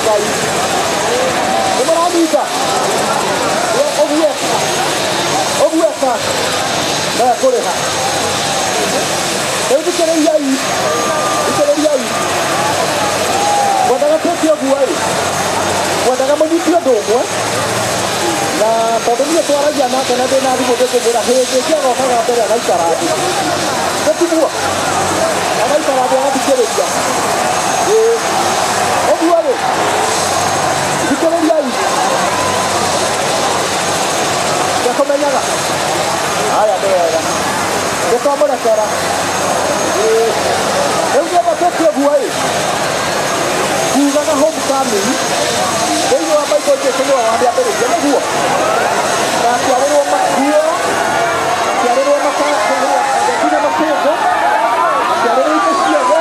Ngai. Nĩ mũranyita? Ũguo eka. Ũguo eka. No ekũrĩha. Rĩu thikĩrĩriai. Thikĩrĩriai. Mwendaga twĩke ũguo ĩ. Mwendaga mũnyite ũndũ ũmwe. Na tondũ niĩ twaragia nake na ndĩna thimũ ndĩkũmwĩra hĩndĩ ĩngĩ agokaga mbere agaikara thĩ. Gũtiguo? Agaikara thĩ agathikĩrĩria. Ĩĩ. Ũguo rĩ, thikĩrĩriai. Ndekũmenyaga. Haya nĩ wega. Nĩtwamũrekera. Ĩĩ. Rĩu nĩgetha twĩke ũguo ĩ, kugaga homecoming thĩinĩ wa Bible Jesu nĩwe wamĩambĩrĩirie nĩguo na akĩarĩrwo makuo akĩarĩrwo nginya mapĩngũ akĩarĩrwo indo ciothe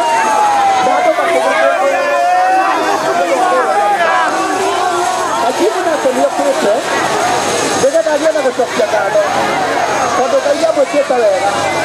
na andũ makĩmũkũngũĩra. Achifu nake nĩokĩte nĩgetha agĩe na gũcokia ngatho tondũ Ngai nĩamwĩkĩte wega.